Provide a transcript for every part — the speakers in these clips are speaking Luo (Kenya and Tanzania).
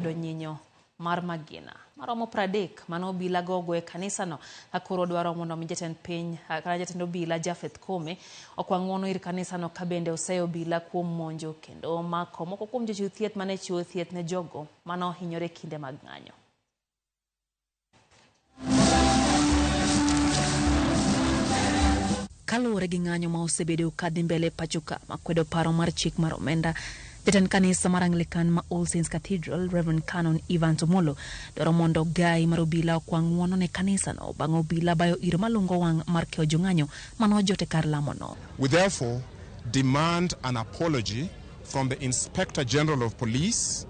Yudo nyinyo mar magina maromo 30 mane obila gogo e kanisano ka koro dwaro mondo mi jatend piny kata jatend obila Japheth Koome okwa ng'uono ir kanisano ka bende oseyo obila kuom monjo kendo mako moko kuom jochiw thieth mane chiwo thieth ne jogo mane ohinyore kinde mag ng'anyo. Kaluwore gi ng'anyo ma osebedo ka dhi mbele e pachoka makwedo paro mar chik mar omenda, jatend kanisa mar Anglican ma All Saints Cathedral, Reverend Canon Evans Omolo, dwaro mondo gai mar obila okwa ng'uono ne kanisano bang' obila bayo iro malungo wang' mar keyo jong'anyo mane ojot e kar lamono. We therefore demand an apology from the Inspector General of Police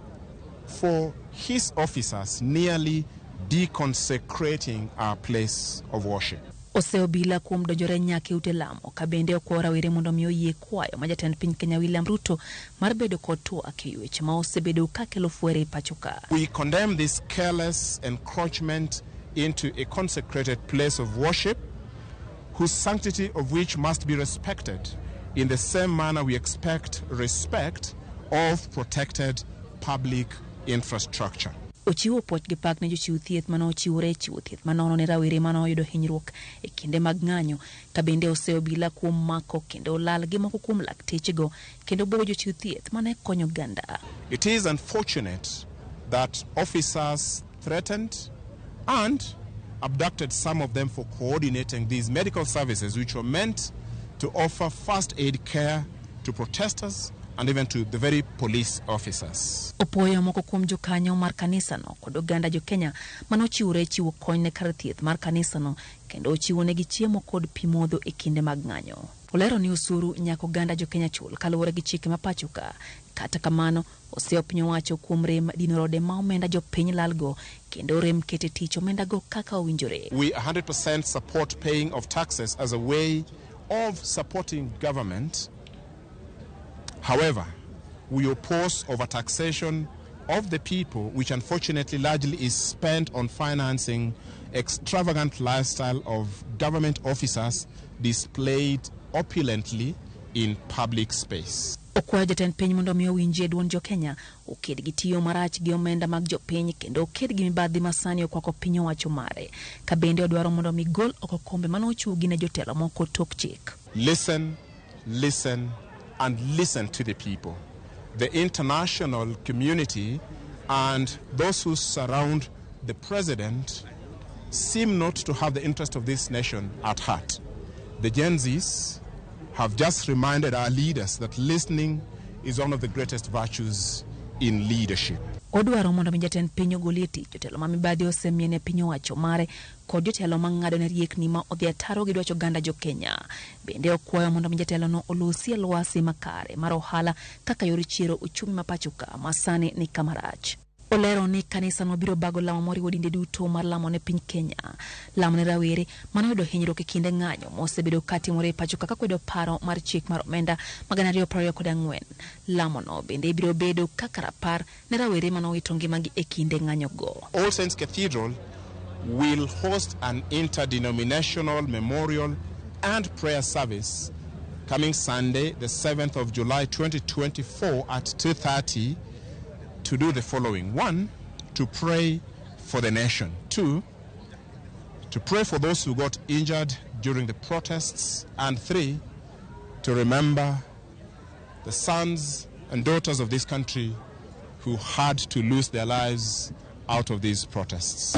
for his officers nearly deconsecrating our place of worship. Oseyo obila kuom donjore nyaka e ute lamo ka bende okwayo rawere mondo mi oyie kwayo ma jatend piny Kenya William Ruto mar bedo kod twak e weche ma osebedo ka kelo fwere e pacho ka. We condemn this careless encroachment into a consecrated place of worship whose sanctity of which must be respected in the same manner we expect respect of protected public infrastructure. Ochiwo puoch gi pak ne jochiw thieth mane ochiwore e chiwo thieth manono ne rawere mane oyudo hinyruok e kinde mag ng'anyo, ka bende oseyo obila kuom mako kendo lal gi moko kuom laktechego kendo buogo jochiw thieth mane konyo oganda. It is unfortunate that officers threatened and abducted some of them for coordinating these medical services which were meant to offer first aid care to protesters and even to the very police officers. Opuoyo moko kuom jokanyo mar kanisano kod oganda jo-Kenya mane ochiwore chiwo kony ne kar thieth mar kanisano kendo ochiwonegi chiemo kod pi modho e kinde mag ng'anyo. Olero ni osuru nyaka oganda jo-Kenya chul kaluwore gi chike ma pacho ka. Kata kamano, oseyo piny owacho kuom rem dino rode ma omenda jopiny lalgo kendo rem keto e tich omendago kaka owinjore. We 100% support paying of taxes as a way of supporting government. However, we oppose overtaxation of the people, which unfortunately largely is spent on financing extravagant lifestyle of government officers displayed opulently in public space. Okwayo jatend piny mondo mi owinjie duond jo-Kenya, oked gi tiyo marach gi omenda mag jopiny kendo oked gi mibadhi ma sani okwako piny owacho mare. Ka bende odwaro mondo mi gol oko kombe mane ochugi ne jotelo moko tok chik. Listen, listen and listen to the people. The international community and those who surround the president seem not to have the interest of this nation at heart. The Gen Zs have just reminded our leaders that listening is one of the greatest virtues in leadership. Odwaro mondo mi jatend piny ogolie tich jotelo ma mibadhi osemiene piny owacho mare kod jotelo ma ng'ado ne riekni ma odhi ataro gi dwach oganda jo-Kenya. Bende okwayo mondo mi jatelono olosi e lwasi makare mar ohala kaka yor chiero uchumi ma pacho ka ma sani ni kama rach. Olero ni kanisano biro bago lamo moriwo dinde duto mar lamo ne piny Kenya. Lamo ne rawere mane oyudo hinyruok e kinde ng'anyo mosebedo ka timore e pacho kaka kwedo paro mar chik mar omenda ma gana ariyo prariyo kod ang'wen. Lamono bende biro bedo kaka rapar ne rawere mane owito ngimagi e kinde ng'anyogo. All Saints Cathedral will host an interdenominational memorial and prayer service coming Sunday, the 7th of July 2024 at 2:30 to do the following. 1, to pray for the nation. 2, to pray for those who got injured during the protests. And 3, to remember the sons and daughters of this country who had to lose their lives out of these protests.